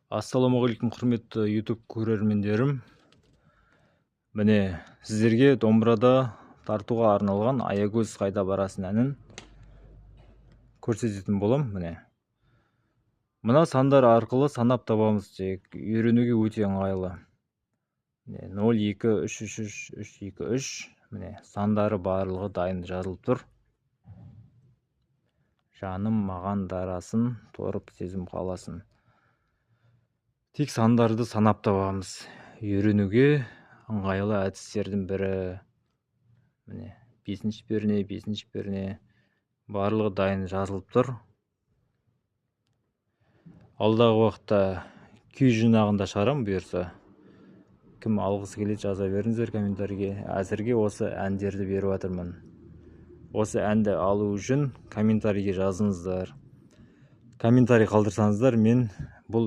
Ассалаумағалейкум, құрметті YouTube көрермендерім! Міне, сіздерге домбырада тартуға арналған «Аягөз, қайда барасың» әнін көрсететін болам. Міне, мына сандар арқылы санап табамыз. Тек үйренуге өте ыңғайлы. Міне, 0, 2, 3, 3, 3, 3, 2, 3. Міне, сандары барлығы дайын жазылып тұр. Жаным маған дарасын, торып сезім қаласын. Тек сандарды санап табамыз. Үйренуге ыңғайлы әдістердің бірі. Міне, бесінші перне, бесінші перне, барлығы дайын жазылып тұр. Алдағы уақытта күй жинағын да шығарамын, бұйырса. Кім алғысы келеді, жаза беріңіздер комментарийге. Әзірге осы әндерді беріп жатырмын. Осы әнді алу үшін комментарийге жазыңыздар. Комментарий қалдырсаңыздар, мен бұл